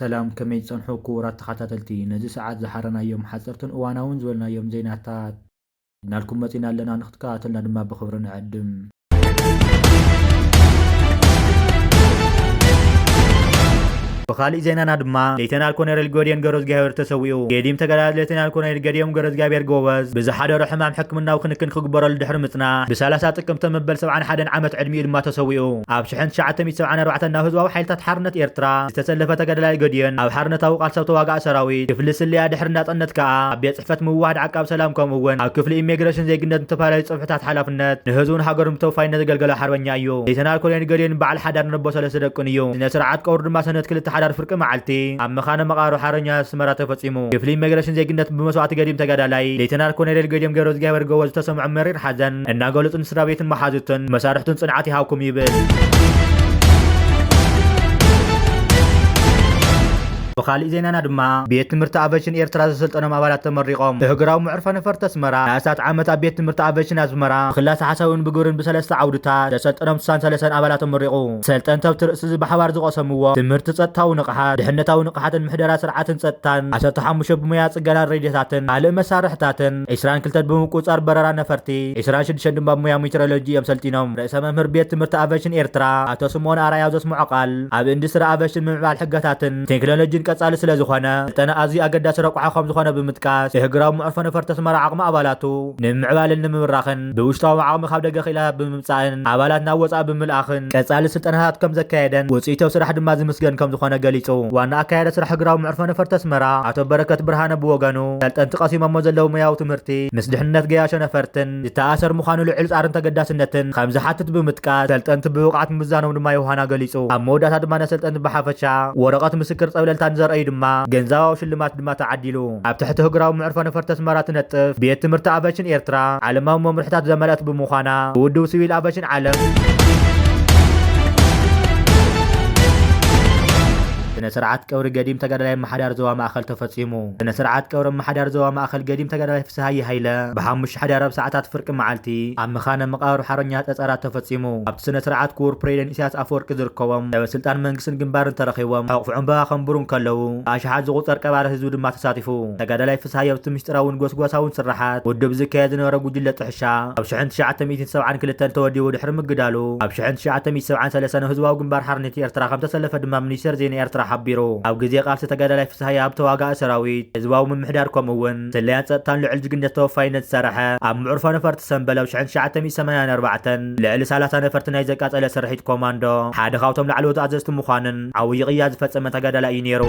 ሰላም፣ ከመይ ትጸንሑ ክቡራት ተኸታተልቲ? ነዚ ሰዓት ዝሓረናዮም ሓጸርትን እዋናውን ዝበልናዮም ዜናታት ሒዝናልኩም መጺና ኣለና፣ ንክትከታተልና ድማ ብኽብሪ ንዕድም። ብኻሊእ ዜናና ድማ ሌተናል ኮሎኔል ጎዴን ገብረዝጊሄር ተሰዊኡ። ገዲም ተጋዳላይ ሌተናል ኮሎኔል ገዲም ገብረዝጊሄር ጎበዝ ብዝሓደሮ ሕማም ሕክምናዊ ክንክን ክግበረሉ ድሕሪ ምጽናሕ፣ ብ30 ጥቅምቲ መበል ሰብዓን ሓደን ዓመት ዕድሚኡ ድማ ተሰዊኡ። ኣብ ሽሕን ትሽዓተ ሚእቲ ሰብዓን ኣርባዕተን ናብ ህዝባዊ ሓይልታት ሓርነት ኤርትራ ዝተሰለፈ ተጋዳላይ ጎዴን፣ ኣብ ሓርነታዊ ቃልሲ ተዋጋኢ ሰራዊት፣ ክፍሊ ስለያ ድሕሪ ናጽነት ከኣ ኣብ ቤት ጽሕፈት ምውህሃድ ዓቃብ ሰላም፣ ከምኡ እውን ኣብ ክፍሊ ኢሚግሬሽን ዜግነት ዝተፈላለዩ ጽፍሕታት ሓላፍነት ንህዝቡን ሃገሩን ብተወፋይነት ዘገልገለ ሓርበኛ እዩ። ሌተናል ኮሎኔል ጎዴን በዓል ሓዳር ነቦ ሰለስተ ደቅን እዩ። ስነ ስርዓት ቀብሩ ድማ ሰንበት ክልተ ሓዳር ፍርቂ መዓልቲ ኣብ መኻነ መቓብር ሓርበኛ ኣስመራ ተፈጺሙ። ክፍሊ ኢሚግሬሽን ዜግነት ብመስዋእቲ ገዲም ተጋዳላይ ሌተናል ኮሎኔል ጎዴን ገብረዝጊሄር ጎበዝ ዝተሰምዖ መሪር ሓዘን እናገለጹ፣ ንስድራ ቤትን መሓዙትን መሳርሕቱን ጽንዓት ይሃብኩም ይብል። ብኻሊእ ዜናና ድማ ቤት ትምህርቲ ኣቨሽን ኤርትራ ዘሰልጠኖም ኣባላት ተመሪቖም። እህግራዊ መዕርፎ ነፈርቲ ኣስመራ ንኣስታት ዓመት ኣብ ቤት ትምህርቲ ኣቨሽን ኣስመራ ብክላስ ሓሳብን ብግብርን ብሰለስተ ዓውድታት ዘሰልጠኖም ስሳን ሰለስተን ኣባላት ተመሪቑ። ሰልጠንቲ ኣብቲ ርእሲ እዚ ብሓባር ዝቐሰምዎ ትምህርቲ ጸጥታዊ ንቕሓት፣ ድሕነታዊ ንቕሓትን ምሕደራ ስርዓትን ጸጥታን፣ ዓሰርተ ሓሙሽተ ብሞያ ጽገናን ሬድዮታትን ካልእ መሳርሕታትን፣ ዕስራን ክልተን ብምቁጽጻር በረራ ነፈርቲ፣ ዕስራን ሽዱሽተን ድማ ብሞያ ሜትሮሎጂ እዮም ሰልጢኖም። ርእሰ መምህር ቤት ትምህርቲ ኣቨሽን ኤርትራ ኣቶ ስምኦን ኣርኣያ ኣብ ዘስምዖ ቃል፣ ኣብ ኢንዱስትሪ ኣቨሽን ምምዕባል ሕገታትን ቴክኖሎጂን ቀጻሊ ስለ ዝኾነ፣ ስልጠና ኣዝዩ ኣገዳሲ ረቋሒ ከም ዝኾነ ብምጥቃስ፣ እህግራዊ መዕርፎ ነፈርቲ ኣስመራ ዓቕሚ ኣባላቱ ንምምዕባልን ንምብራኽን ብውሽጣዊ ዓቕሚ ካብ ደገ ክኢላ ብምምጻእን ኣባላት ናብ ወጻኢ ብምልኣኽን ቀጻሊ ስልጠናታት ከም ዘካየደን ውጽኢታዊ ስራሕ ድማ ዝምስገን ከም ዝኾነ ገሊጹ። ዋና ኣካያዲ ስራሕ እህግራዊ መዕርፎ ነፈርቲ ኣስመራ ኣቶ በረከት ብርሃነ ብወገኑ፣ ሰልጠንቲ ቀሲሞሞ ዘለዉ ሞያዊ ትምህርቲ ምስ ድሕነት ገያሾ ነፈርትን ዝተኣሰር ምዃኑ ልዑል ጻዕርን ተገዳስነትን ከም ዝሓትት ብምጥቃስ፣ ሰልጠንቲ ብብቕዓት ምምዛኖም ድማ ዮሃና ገሊጹ። ኣብ መወዳእታ ድማ ነሰልጠንቲ ብሓፈሻ ወረቐት ምስክር ጸብለልታን ዘርኣዩ ድማ ገንዘባዊ ሽልማት ድማ ተዓዲሉ። ኣብ ትሕቲ እህግራዊ መዕርፎ ነፈርቲ ኣስመራ ትነጥፍ ቤት ትምህርቲ ኣቨሽን ኤርትራ ዓለማዊ መምርሕታት ዘመልአት ብምዃና፣ ብውድብ ሲቪል ኣቨሽን ዓለም ስነ ስርዓት ቀብሪ ገዲም ተጋዳላይ ኣመሓዳሪ ዞባ ማእከል ተፈጺሙ። ስነ ስርዓት ቀብሪ ኣመሓዳሪ ዞባ ማእከል ገዲም ተጋዳላይ ፍስሃየ ሃይለ ብሓሙሽተ ሓዳር ኣብ ሰዓታት ፍርቂ መዓልቲ ኣብ መኻነ መቓብር ሓርበኛ ጸጸራት ተፈጺሙ። ኣብቲ ስነ ስርዓት ክቡር ፕሬዚደንት ኢሳያስ ኣፈወርቂ ዝርከቦም ሰበ ስልጣን መንግስትን ግንባርን ተረኺቦም ሕቑፍ ዕምበባ ከንብሩ እንከለዉ፣ ብኣሽሓት ዝቑጸር ቀባሪ ህዝቢ ድማ ተሳቲፉ። ተጋዳላይ ፍስሃየ ኣብቲ ምስጢራውን ጎስጓሳውን ስርሓት ውድብ ዝካየድ ዝነበረ ጉጅለ ጥሕሻ ኣብ ሽሕን ትሽዓተ ሚእትን ሰብዓን ክልተን ተወዲቡ ድሕሪ ምግዳሉ፣ ኣብ ሽሕን ትሽዓተ ሚእትን ሰብዓን ሰለስተን ህዝባዊ ግንባር ሓርነት ኤርትራ ከም ተሰለፈ ድማ ሚኒስቴር ዜና ኤርትራ ሓቢሩ። ኣብ ግዜ ቃልሲ ተጋዳላይ ፍስሃየ ኣብ ተዋጋኢ ሰራዊት፣ ህዝባዊ ምምሕዳር፣ ከምኡ እውን ስለያን ጸጥታን ልዑል ጅግነት ተወፋይነት ዝሰርሐ፣ ኣብ መዕርፎ ነፈርቲ ሰምበል ኣብ ሽሕን ትሽዓተ ሚእትን ሰማንያን ኣርባዕተን ልዕሊ ሰላሳ ነፈርቲ ናይ ዘቃጸለ ስርሒት ኮማንዶ ሓደ ካብቶም ላዕለዎት ኣዘዝቲ ምዃንን ዓብዪ ቅያ ዝፈጸመ ተጋዳላይ እዩ ነይሩ።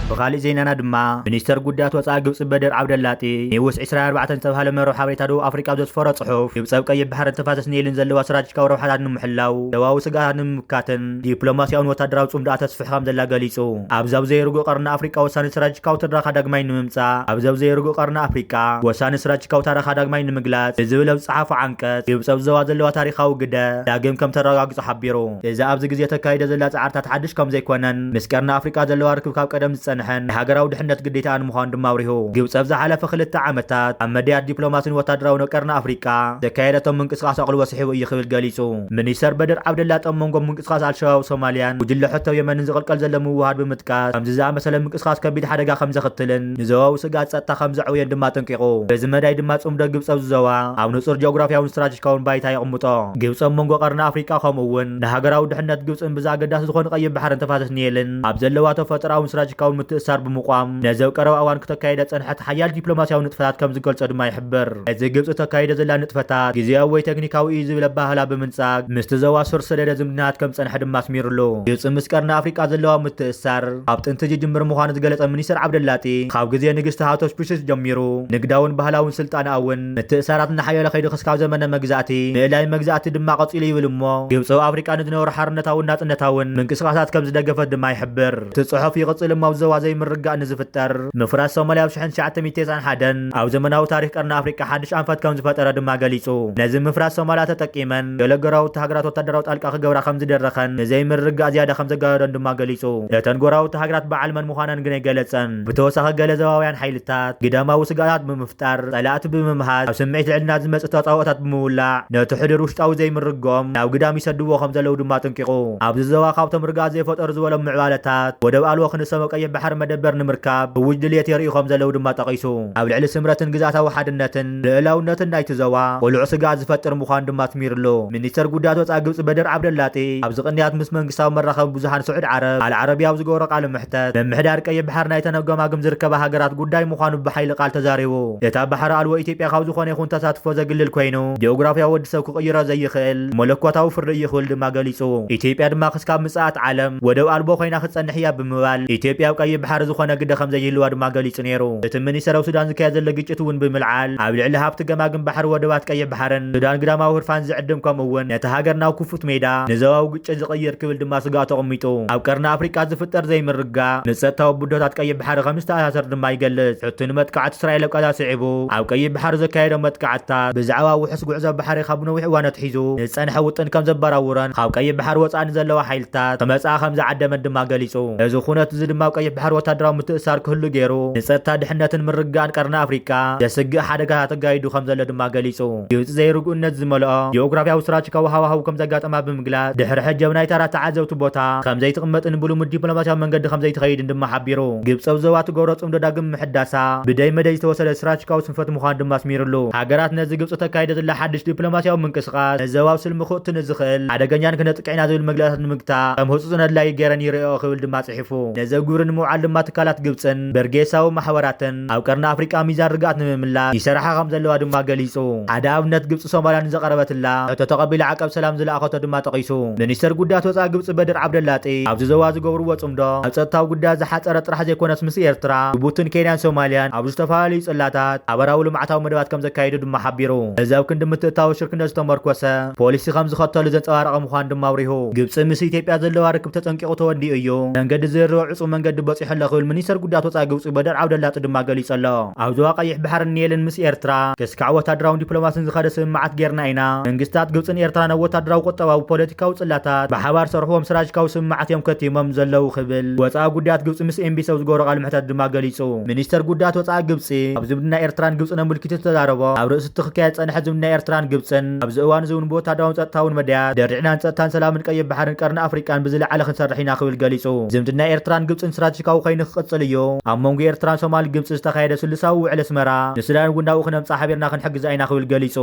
ብኻሊእ ዜናና ድማ፣ ሚኒስተር ጉዳያት ወጻኢ ግብጺ በድር ዓብደላጢ ኒውስ ዕስራን ኣርባዕተን ዝተባህለ መርበብ ሓበሬታ ደቡብ ኣፍሪቃ ኣብ ዘስፈሮ ጽሑፍ፣ ግብጺ ኣብ ቀይሕ ባሕርን ተፋሰስ ኒልን ዘለዋ ስትራቴጂካዊ ረብሓታት ንምሕላው፣ ደቡባዊ ስግኣታት ንምምካትን ዲፕሎማሲያውን ወታደራዊ ጽምዶኣ ተስፍሕ ከም ዘላ ገሊጹ። ኣብዚ ኣብ ዘይርጉእ ቀርኒ ኣፍሪቃ ወሳኒ ስትራቴጂካዊ ተረኻ ዳግማይ ንምምጻእ፣ ኣብዚ ኣብ ዘይርጉእ ቀርኒ ኣፍሪቃ ወሳኒ ስትራቴጂካዊ ተረኻ ዳግማይ ንምግላጽ ብዝብል ኣብ ዝጸሓፎ ዓንቀጽ፣ ግብጺ ኣብ ዞባ ዘለዋ ታሪኻዊ ግደ ዳግም ከም ተረጋግጾ ሓቢሩ። እዚ ኣብዚ ግዜ ተካይዶ ዘላ ጻዕርታት ሓድሽ ከም ዘይኮነን፣ ምስ ቀርኒ ኣፍሪቃ ዘለዋ ርክብ ካብ ቀደም ዝጸንሐን ናይ ሃገራዊ ድሕነት ግዴታኣን ምዃኑ ድማ ኣብሪሁ። ግብጺ ኣብ ዝሓለፈ ክልተ ዓመታት ኣብ መዳያት ዲፕሎማሲን ወታደራዊ ናብ ቀርኒ ኣፍሪቃ ዘካየደቶ ምንቅስቓስ ኣቕልቦ ስሒቡ እዩ ክብል ገሊጹ። ሚኒስተር በድር ዓብደላጢ ኣብ መንጎ ምንቅስቓስ ኣልሸባብ ሶማልያን ጉጅለ ሕቶ የመንን ዝቕልቀል ዘሎ ምውህሃድ ብምጥቃስ፣ ከምዚ ዝኣመሰለ ምንቅስቓስ ከቢድ ሓደጋ ከም ዘኽትልን ንዞባዊ ስግኣት ጸጥታ ከም ዘዕውዮን ድማ ኣጠንቂቑ። በዚ መዳይ ድማ ጽምዶ ግብጺ ኣብዚ ዞባ ኣብ ንጹር ጂኦግራፊያውን ስትራቴጂካውን ባይታ የቕምጦ። ግብጺ ኣብ መንጎ ቀርኒ ኣፍሪቃ ከምኡ እውን ንሃገራዊ ድሕነት ግብጽን ብዛ ኣገዳሲ ዝኾኑ ቀይሕ ባሕርን ተፋሰስ ኒልን ኣብ ዘለዋ ተፈጥሮኣውን ስትራቴጂካውን ምትእስሳር ብምቋም ነዚ ኣብ ቀረባ እዋን ክተካየደ ዝጸንሐት ሓያል ዲፕሎማሲያዊ ንጥፈታት ከም ዝገልጾ ድማ ይሕብር። እዚ ግብጺ ተካይዶ ዘላ ንጥፈታት ግዜያዊ ወይ ቴክኒካዊ እዩ ዝብል ኣባህላ ብምንጻግ ምስቲ ዞባ ስር ሰደደ ዝምድናታት ከም ዝጸንሐ ድማ ኣስሚሩሉ። ግብጺ ምስ ቀርኒ ኣፍሪቃ ዘለዋ ምትእስሳር ካብ ጥንቲ ዝጅምር ምዃኑ ዝገለጸ ሚኒስተር ዓብደላጢ፣ ካብ ግዜ ንግስቲ ሃተሽፕሱስ ጀሚሩ ንግዳውን ባህላውን ስልጣነኣ እውን ምትእስሳራት እናሓየለ ከይዱ ክስካብ ዘመነ መግዛእቲ፣ ምእላይ መግዛእቲ ድማ ቀጺሉ ይብል እሞ፣ ግብጺ ኣብ ኣፍሪቃ ንዝነበሩ ሓርነታውን ናጽነታውን ምንቅስቓሳት ከም ዝደገፈት ድማ ይሕብር። እቲ ጽሑፍ ይቕጽል እሞ፣ ኣብ ዞባ ዘይምርግጋእ ንዝፍጠር ምፍራስ ሶማልያ ኣብ ሽሕን ትሽዓተ ሚእትን ተስዓን ሓደን ኣብ ዘመናዊ ታሪኽ ቀርኒ ኣፍሪቃ ሓድሽ ኣንፈት ከም ዝፈጠረ ድማ ገሊጹ። ነዚ ምፍራስ ሶማልያ ተጠቂመን ገለ ጎረባብቲ ሃገራት ወታደራዊ ጣልቃ ክገብራ ከም ዝደረኸን ንዘይምርግጋእ ዝያዳ ከም ዘጋደዶን ድማ ገሊጹ። እተን ጎረባብቲ ሃገራት በዓል መን ምዃነን ግን ኣይገለጸን። ብተወሳኺ ገለ ዞባውያን ሓይልታት ግዳማዊ ስግኣታት ብምፍጣር ጸላእቲ ብምምሃዝ ኣብ ስምዒት ልዕልና ዝመጽእ ተጻብኦታት ብምውላዕ ነቲ ሕዱር ውሽጣዊ ዘይምርግኦም ናብ ግዳም ይሰድዎ ከም ዘለዉ ድማ ኣጠንቂቑ። ኣብዚ ዞባ ካብቶም ርግኣት ዘይፈጠሩ ዝበሎም ምዕባለታት ወደብ ኣልቦ ክንሶም ኣብ ቀይሕ ባሕሪ መደበር ንምርካብ እውጅ ድልየት የርእዩ ከም ዘለዉ ድማ ጠቒሱ። ኣብ ልዕሊ ስምረትን ግዝኣታዊ ሓድነትን ልኡላውነትን ናይቲ ዞባ ቅሉዕ ስግኣት ዝፈጥር ምዃኑ ድማ ኣስሚሩሉ። ሚኒስተር ጉዳያት ወጻኢ ግብጺ በድር ዓብደላጢ ኣብዚ ቅንያት ምስ መንግስታዊ መራኸቢ ብዙሃን ስዑድ ዓረብ ኣል ዓረቢያ ኣብ ዝገበሮ ቃለ መሕተት ምምሕዳር ቀይሕ ባሕሪ ናይተን ኣብ ገማግም ዝርከባ ሃገራት ጉዳይ ምዃኑ ብሓይሊ ቃል ተዛሪቡ። እታ ባሕሪ ኣልቦ ኢትዮጵያ ካብ ዝኾነ ይኹን ተሳትፎ ዘግልል ኮይኑ ጂኦግራፍያ ወዲ ሰብ ክቕይሮ ዘይኽእል መለኮታዊ ፍርዲ እዩ ክብል ድማ ገሊጹ። ኢትዮጵያ ድማ ክስካብ ምጽኣት ዓለም ወደብ ኣልቦ ኮይና ክትጸንሕ እያ ብምባል ኢትዮጵያ ኣብ ቀይሕ ባሕሪ ዝኾነ ግደ ከም ዘይህልዋ ድማ ገሊጹ ነይሩ። እቲ ሚኒስተር ኣብ ሱዳን ዝካየድ ዘሎ ግጭት እውን ብምልዓል ኣብ ልዕሊ ሃብቲ ገማግም ባሕሪ ወደባት ቀይሕ ባሕርን ሱዳን ግዳማዊ ህርፋን ዝዕድም ከምኡ እውን ነቲ ሃገር ናብ ክፉት ሜዳ ንዞባዊ ግጭት ዝቕይር ክብል ድማ ስግኣቱ ኣቐሚጡ። ኣብ ቀርኒ ኣፍሪቃ ዝፍጠር ዘይምርግጋእ ምስ ጸጥታዊ ብድሆታት ቀይሕ ባሕሪ ከም ዝተኣሳሰር ድማ ይገልጽ። ሕቱን መጥቃዕቲ እስራኤል ኣብ ቀዛ ስዒቡ ኣብ ቀይሕ ባሕሪ ዘካየዶ መጥቃዕትታት ብዛዕባ ውሑስ ጉዕዞ ባሕሪ ካብ ነዊሕ እዋን ኣትሒዙ ንዝጸንሐ ውጥን ከም ዘበራውሮን ካብ ቀይሕ ባሕሪ ወጻኢ ንዘለዋ ሓይልታት ክመጽኣ ከም ዝዓደመን ድማ ገሊጹ። እዚ ኩነት እዚ ድማ ኣብ ቀይሕ ባሕሪ ወታደራዊ ምትእስሳር ክህሉ ገይሩ ንጸጥታ ድሕነትን ምርግጋእን ቀርኒ ኣፍሪቃ ዘስግእ ሓደጋታት ኣጋይዱ ከም ዘሎ ድማ ገሊጹ። ግብጺ ዘይርጉእነት ዝመልኦ ጂኦግራፍያዊ ስትራቴጂካዊ ሃዋህው ከም ዘጋጠማ ብምግላጽ ድሕሪ ሕጂ ኣብ ናይ ተራ ተዓዘብቲ ቦታ ከም ዘይትቕመጥን ብልሙድ ዲፕሎማስያዊ መንገዲ ከም ዘይትኸይድን ድማ ሓቢሩ። ግብጺ ኣብ ዞባ ትገብሮ ጽምዶ ዳግም ምሕዳሳ ብደይ መደይ ዝተወሰደ ስትራቴጂካዊ ስንፈት ምዃኑ ድማ ኣስሚሩሉ። ሃገራት ነዚ ግብጺ ተካይዶ ዘላ ሓድሽ ዲፕሎማስያዊ ምንቅስቓስ ንዞባዊ ስልሚ ክእቱ ንዝኽእል ሓደገኛን ክነጥቅዕ ኢና ዝብል መግለጽታት ንምግታእ ከም ህጹጽን ኣድላዪ ገይረን ይርእዮ ክብል ድማ ጽሒፉ። ነዚ ኣብ ግብሪ ንምውዓል ድማ ትካላት ግብጽን በርጌሳዊ ማሕበራትን ኣብ ቀርኒ ኣፍሪቃ ሚዛን ርግኣት ንምምላስ ይሰርሓ ከም ዘለዋ ድማ ገሊጹ። ሓደ ኣብነት ግብጺ ሶማልያ ንዘቐረበትላ ሕቶ ተቐቢላ ዓቀብ ሰላም ዝለኣኸቶ ድማ ጠቒሱ። ሚኒስተር ጉዳያት ወጻኢ ግብጺ በድር ዓብደላጢ ኣብዚ ዞባ ዝገብርዎ ጽምዶ ኣብ ጸጥታዊ ጉዳያት ዝሓጸረ ጥራሕ ዘይኮነስ ምስ ኤርትራ፣ ጅቡትን ኬንያን ሶማልያን ኣብ ዝተፈላለዩ ጽላታት ሓበራዊ ልምዓታዊ መደባት ከም ዘካየዱ ድማ ሓቢሩ። እዚ ኣብ ክንዲ ምትእትታው ሽርክነት ዝተመርኮሰ ፖሊሲ ከም ዝኸተሉ ዘንጸባረቐ ምዃኑ ድማ ኣብሪሁ። ግብጺ ምስ ኢትዮጵያ ዘለዋ ርክብ ተጸንቂቑ ተወዲኡ እዩ። መንገዲ ዝርርብ ዕጹው መንገዲ በጺሑ ኣሎ ክብል ሚኒስተር ጉዳያት ወጻኢ ግብጺ በድር ዓብደላጢ ድማ ገሊጹ ኣሎ። ኣብ ዞባ ቀይሕ ባሕርን ኒልን ምስ ኤርትራ ክስካዕ ወታደራውን ዲፕሎማስን ዝኸደ ስምምዓት ጌርና ኢና። መንግስታት ግብጽን ኤርትራን ኣብ ወታደራዊ፣ ቁጠባዊ፣ ፖለቲካዊ ጽላታት ብሓባር ሰርሕዎም ስትራቴጂካዊ ስምምዓት እዮም ከቲሞም ዘለዉ ክብል ወጻኢ ጉዳያት ግብጺ ምስ ኤምቢሲ ኣብ ዝገበሮ ቃለ መሕተት ድማ ገሊጹ። ሚኒስተር ጉዳያት ወጻኢ ግብጺ ኣብ ዝምድና ኤርትራን ግብጽን ኣመልኪቱ ዝተዛረቦ ኣብ ርእሲ እቲ ክካየድ ዝጸንሐ ዝምድና ኤርትራን ግብጽን ኣብዚ እዋን እዚ እውን ብወታደራውን ጸጥታውን መዳያት ደሪዕና ንጸጥታን ሰላምን ቀይሕ ባሕርን ቀርኒ ኣፍሪቃን ብዝለዓለ ክንሰርሕ ኢና ክብል ገሊጹ። ዝምድና ኤርትራን ግብጽን ስትራቴጂካዊ ኮይኑ ክቕጽል እዩ። ኣብ መንጎ ኤርትራን ሶማል ግብጺ ዝተኻየደ ስሉሳዊ ውዕል ኣስመራ ንሱዳን እውን ናብኡ ክነምጽኣ ሓቢርና ክንሕግዛ ኢና ክብል ገሊጹ።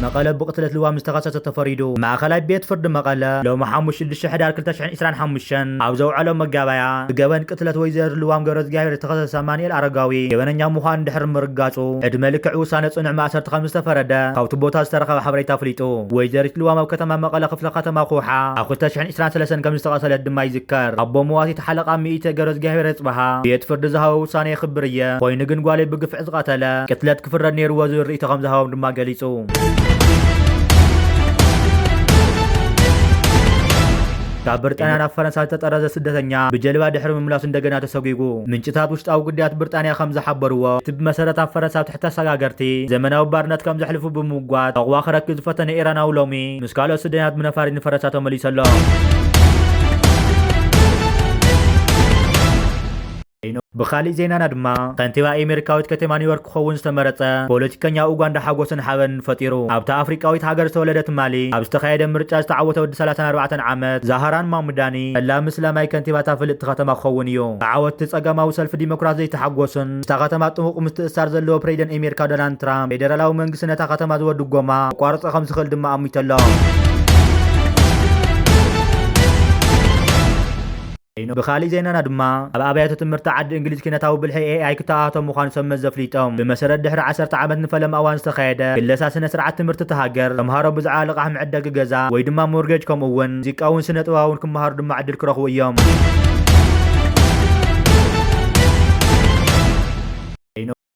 መቐለ ብቅትለት ልዋም ዝተኸሰሰ ተፈሪዱ። ማእኸላይ ቤት ፍርዲ መቐለ ሎሚ ሓሙስ ሽዱሽተ ሕዳር ክልተ ሽሕን ዕስራን ሓሙሽተን ኣብ ዘውዓሎ መጋባያ ብገበን ቅትለት ወይዘሮ ልዋም ገብረእግዚኣብሔር ዝተኸሰሰ ኣማኑኤል ኣረጋዊ ገበነኛ ምዃኑ ድሕሪ ምርጋጹ ዕድመ ልክዕ ውሳነ ጽኑዕ ማእሰርቲ ከም ዝተፈረደ ካብቲ ቦታ ዝተረኸበ ሓበሬታ ኣፍሊጡ። ወይዘሪት ልዋም ኣብ ከተማ መቐለ ክፍለ ከተማ ኩሓ ኣብ ክልተ ሽሕን ዕስራን ሰለስተን ከም ዝተቐተለት ድማ ይዝከር። ኣቦ መዋቲት ሓለቓ ሚእቲ ገብረእግዚኣብሔር ኣጽብሃ ቤት ፍርዲ ዝሃቦ ውሳነ የኽብር እየ፣ ኮይኑ ግን ጓለይ ብግፍዒ ዝቐተለ ቅትለት ክፍረድ ነይርዎ ዝብል ርእይቶ ከም ዝሃቦም ድማ ገሊጹ። ካብ ብሪጣንያ ናብ ፈረንሳ ዝተጠረዘ ስደተኛ ብጀልባ ድሕሪ ምምላሱ እንደገና ተሰጒጉ። ምንጭታት ውሽጣዊ ጉዳያት ብሪጣንያ ከም ዝሓበርዎ፣ እቲ ብመሰረት ኣብ ፈረንሳ ኣብ ትሕቲ ኣሰጋገርቲ ዘመናዊ ባርነት ከም ዘሕልፉ ብምውጓት ዕቑባ ክረክብ ዝፈተነ ኢራናዊ ሎሚ ምስ ካልኦት ስደተኛታት ብነፋሪት ንፈረንሳ ተመሊሱ ኣሎ። ብኻሊእ ዜናና ድማ ከንቲባ ኣሜሪካዊት ከተማ ኒውዮርክ ክኸውን ዝተመረጸ ፖለቲከኛ ኡጋንዳ ሓጎስን ሓበንን ፈጢሩ። ኣብታ ኣፍሪቃዊት ሃገር ዝተወለደ ትማሊ ኣብ ዝተኻየደ ምርጫ ዝተዓወተ ወዲ ሰላሳን ኣርባዕተን ዓመት ዛህራን ማሙዳኒ ፈላሚ እስላማይ ከንቲባታ ፍልጥቲ ከተማ ክኸውን እዩ። ተዓወትቲ ጸጋማዊ ሰልፊ ዲሞክራት ዘይተሓጎሱን ምስታ ከተማ ጥቡቕ ምትእስሳር ዘለዎ ፕሬዚደንት ኣሜሪካ ዶናልድ ትራምፕ ፌደራላዊ መንግስቲ ነታ ከተማ ዝወ ድጎማ ኣቋርጾ ከም ዝኽእል ድማ ኣሚቱ ኣሎ። ብኻሊእ ዜናና ድማ ኣብ ኣብያተ ትምህርቲ ዓዲ እንግሊዝ ኪነታዊ ብልሒ ኤኣይ ክተኣታቶ ምዃኑ ሰብ መዚ ኣፍሊጦም። ብመሰረት ድሕሪ ዓሰርተ ዓመት ንፈለማ እዋን ዝተኻየደ ክለሳ ስነ ስርዓት ትምህርቲ እታ ሃገር፣ ተምሃሮ ብዛዕባ ልቓሕ መዕደጊ ገዛ ወይ ድማ ሞርጌጅ ከምኡ እውን ሙዚቃውን ስነ ጥበባውን ክመሃሩ ድማ ዕድል ክረኽቡ እዮም።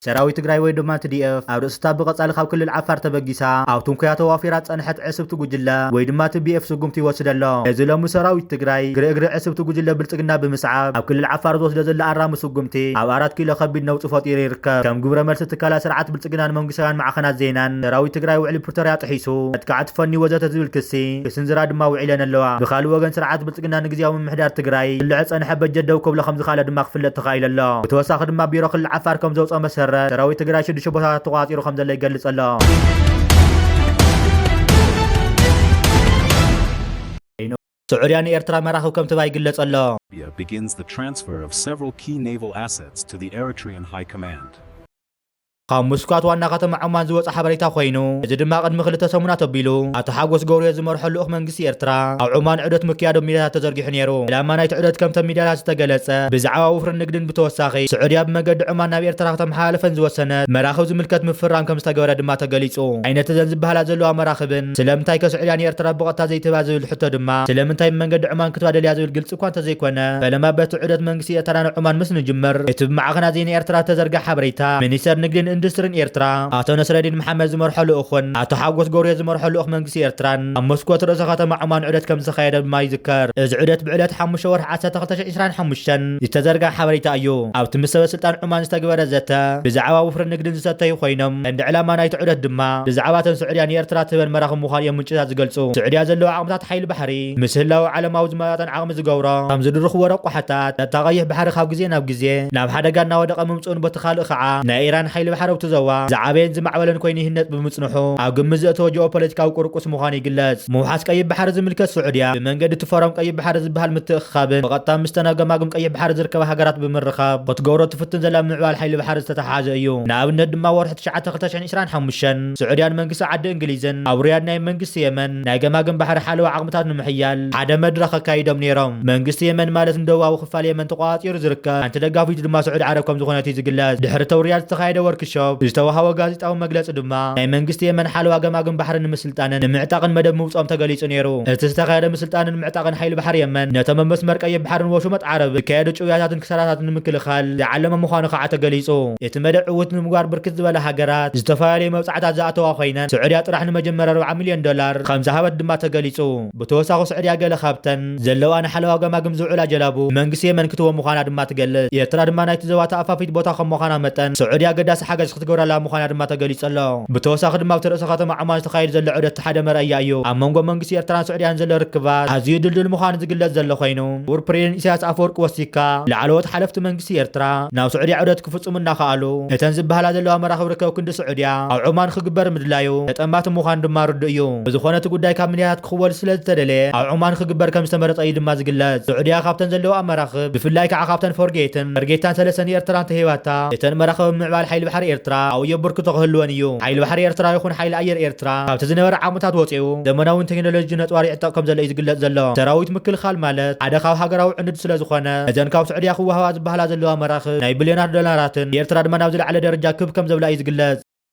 ሰራዊት ትግራይ ወይ ድማ ቲ ዲ ኤፍ ኣብ ርእስታ ብቐጻሊ ካብ ክልል ዓፋር ተበጊሳ ኣብ ትንኮያ ተዋፊራ ዝጸንሐት ዕስብቲ ጉጅለ ወይ ድማ ቲ ቢ ኤፍ ስጉምቲ ይወስድ ኣሎ። እዚ ሎሚ ሰራዊት ትግራይ ግርግሪ ዕስብቲ ጉጅለ ብልጽግና ብምስዓብ ኣብ ክልል ዓፋር ዝወስዶ ዘሎ ኣራሚ ስጉምቲ ኣብ ኣራት ኪሎ ከቢድ ነውጺ ፈጢሩ ይርከብ። ከም ግብረ መልሲ ትካላት ስርዓት ብልጽግናን መንግስታውያን ማዕኸናት ዜናን ሰራዊት ትግራይ ውዕሊ ፕሪቶርያ ጥሒሱ መጥቃዕቲ ፈኒ ወዘተ ዝብል ክሲ ክስንዝራ ድማ ውዒለን ኣለዋ። ብኻልእ ወገን ስርዓት ብልጽግና ንግዝያዊ ምምሕዳር ትግራይ ዝልዐ ጸንሐ በጀት ደው ከብሎ ከም ዝኻለ ድማ ክፍለጥ ተኻኢሉ ኣሎ። ብተወሳኺ ድማ ቢሮ ክልል ዓፋር ከም ዘውፅኦ መሰረት ሰራዊት ትግራይ ሽዱሽተ ቦታታት ተቋፂሩ ከም ዘሎ ይገልጽ ኣሎ። ስዑድያ ንኤርትራ መራኽብ ከም ትባ ይግለጽ ኣሎ። Libya begins the transfer of several key naval assets to the Eritrean High Command. ካብ መስኮት ዋና ከተማ ዖማን ዝወፀ ሓበሬታ ኮይኑ፣ እዚ ድማ ቅድሚ ክልተ ሰሙናት ኣቢሉ ኣቶ ሓጎስ ገብርዮ ዝመርሖ ልኡኽ መንግስቲ ኤርትራ ኣብ ዖማን ዑደት ምክያዶም ሚድያታት ተዘርጊሑ ነይሩ። ዕላማ ናይቲ ዑደት ከምተን ሚድያታት ዝተገለጸ ብዛዕባ ወፍርን ንግድን ብተወሳኺ ስዑድያ ብመገዲ ዖማን ናብ ኤርትራ ከተመሓላልፈን ዝወሰነት መራኽብ ዝምልከት ምፍራም ከም ዝተገበረ ድማ ተገሊጹ። ኣይነተዘን ዝበሃላ ዘለዋ መራኽብን ስለምንታይ ከ ስዑድያ ንኤርትራ ብቐጥታ ዘይትህባ ዝብል ሕቶ ድማ ስለምንታይ ብመንገዲ ዖማን ክትባ ደልያ ዝብል ግልጺ እኳ እንተዘይኮነ፣ ፈለማ በቲ ዑደት መንግስቲ ኤርትራ ንዑማን ምስ ንጅምር፣ እቲ ብማዕኸናት ዜና ኤርትራ እተዘርግሐ ሓበሬታ፣ ሚኒስተር ንግድን ኢንዱስትሪን ኤርትራ ኣቶ ነስረዲን መሓመድ ዝመርሖ ልኡኽን ኣቶ ሓጎስ ገብርዮ ዝመርሖ ልኡኽ መንግስቲ ኤርትራን ኣብ መስኮት ርእሰ ከተማ ዑማን ዑደት ከም ዝተኻየደ ድማ ይዝከር። እዚ ዑደት ብዕለት ሓሙሽተ ወርሒ ዓሰርተ ክልተ ሽሕን ዕስራን ሓሙሽተን ዝተዘርግሐ ሓበሬታ እዩ። ኣብቲ ምስ ሰበ ስልጣን ዑማን ዝተገበረ ዘተ፣ ብዛዕባ ወፍርን ንግድን ዝሰተዩ ኮይኖም፣ ቀንዲ ዕላማ ናይቲ ዑደት ድማ ብዛዕባ እተን ስዑድያ ንኤርትራ ትህበን መራኽብ ምዃኑ እዮም ምንጭታት ዝገልጹ። ስዑድያ ዘለዋ ዓቕምታት ሓይሊ ባሕሪ ምስ ህላወ ዓለማዊ ዝመጣጠን ዓቕሚ ዝገብሮ ከም ዝድርኽዎ ረቋሕታት፣ ነታ ቀይሕ ባሕሪ ካብ ግዜ ናብ ግዜ ናብ ሓደጋ እናወደቐ ምምጽኡን በቲ ካልእ ከዓ ናይ ኢራን ሓይሊ ባሕሪ ኣብቲ ዘዋ ዝዓበየን ዝማዕበለን ኮይኑ ይህነጽ ብምጽንሑ ኣብ ግምት ዘእተወ ጂኦፖለቲካዊ ቁርቁስ ምዃኑ ይግለጽ። ምውሓስ ቀይሕ ባሕሪ ዝምልከት ስዑድያ ብመንገዲ እቲ ፎረም ቀይሕ ባሕሪ ዝበሃል ምትእኽኻብን ብቐጥታ ምስተን ኣብ ገማግም ቀይሕ ባሕሪ ዝርከባ ሃገራት ብምርኻብ ክትገብሮ ትፍትን ዘላ ምምዕባል ሓይሊ ባሕሪ ዝተተሓሓዘ እዩ። ንኣብነት ድማ ወርሒ ትሽዓተ ክልተ ሽሕን ዕስራን ሓሙሽተን ስዑድያን መንግስቲ ዓዲ እንግሊዝን ኣብ ሪያድ ናይ መንግስቲ የመን ናይ ገማግም ባሕሪ ሓለዋ ዓቕምታት ንምሕያል ሓደ መድረኽ ኣካይዶም ነይሮም። መንግስቲ የመን ማለት ንደቡባዊ ክፋል የመን ተቋጺሩ ዝርከብ፣ ሓንቲ ደጋፊቱ ድማ ስዑዲ ዓረብ ከም ዝኾነት እዩ ዝግለጽ። ድሕሪ ተው ሪያድ ዝተኻየደ ወርክሾፕ ዝተዋሃቦ ጋዜጣዊ መግለጺ ድማ ናይ መንግስቲ የመን ሓለዋ ገማግም ባሕሪ ንምስልጣንን ንምዕጣቕን መደብ ምውጽኦም ተገሊጹ ነይሩ። እቲ ዝተኻየደ ምስልጣንን ምዕጣቕን ሓይሊ ባሕሪ የመን ነቶም ኣብ መስመር ቀይሕ ባሕርን ወሽመጥ ዓረብ ዝካየዱ ጭውያታትን ክሳራታትን ንምክልኻል ዝዓለመ ምዃኑ ከዓ ተገሊጹ። እቲ መደብ ዕውት ንምግባር ብርክት ዝበላ ሃገራት ዝተፈላለዩ መብጻዕታት ዝኣተዋ ኮይነን፣ ስዑድያ ጥራሕ ንመጀመርያ ኣርብዓ ሚልዮን ዶላር ከም ዝሃበት ድማ ተገሊጹ። ብተወሳኺ ስዑድያ ገለ ካብተን ዘለዋ ንሓለዋ ገማግም ዝውዕላ ጀላቡ መንግስቲ የመን ክትቦ ምዃና ድማ ትገልጽ። ኤርትራ ድማ ናይቲ ዘባ ተኣፋፊት ቦታ ከም ምዃና መጠን፣ ስዑድያ ኣገዳሲ ሓገዝ ክትገብረላ ምዃና ድማ ተገሊጹ ኣሎ። ብተወሳኺ ድማ ኣብቲ ርእሰ ከተማ ዖማን ዝተኻየደ ዘሎ ዑደት ሓደ መርኣያ እዩ። ኣብ መንጎ መንግስቲ ኤርትራን ስዑድያን ዘሎ ርክባት ኣዝዩ ድልዱል ምዃኑ ዝግለጽ ዘሎ ኮይኑ፣ ክቡር ፕሬዚደንት ኢሳያስ ኣፈወርቂ ወሲካ ላዕለዎት ሓለፍቲ መንግስቲ ኤርትራ ናብ ስዑድያ ዑደት ክፍጽሙ እናኸኣሉ፣ እተን ዝበሃላ ዘለዋ መራኽብ ርከብ ክንዲ ስዑድያ ኣብ ዑማን ክግበር ምድላዩ ተጠማቲ ምዃኑ ድማ ርዱእ እዩ። ብዝኾነ እቲ ጉዳይ ካብ ሚድያታት ክኽወል ስለ ዝተደለየ ኣብ ዑማን ክግበር ከም ዝተመረጸ እዩ ድማ ዝግለጽ። ስዑድያ ካብተን ዘለዋ መራኽብ ብፍላይ ከዓ ካብተን ፎርጌትን ፈርጌታን ሰለስተን ንኤርትራ እንተሂባታ፣ እተን መራኽብ ምዕባል ሓይሊ ባሕሪ ኤርትራ ኣብኡ የበርክቶ ክህልወን እዩ። ሓይሊ ባሕሪ ኤርትራ ይኹን ሓይሊ ኣየር ኤርትራ ካብቲ ዝነበረ ዓቕምታት ወጺኡ ዘመናውን ቴክኖሎጂ ነጽዋር ይዕጠቕ ከም ዘሎ እዩ ዝግለጽ ዘሎ። ሰራዊት ምክልኻል ማለት ሓደ ካብ ሃገራዊ ዕኑድ ስለ ዝኾነ፣ እዘን ካብ ስዑድያ ክወሃባ ዝበሃላ ዘለዋ መራኽብ ናይ ቢልዮናት ዶላራትን ንኤርትራ ድማ ናብ ዝለዓለ ደረጃ ክብ ከም ዘብላ እዩ ዝግለጽ።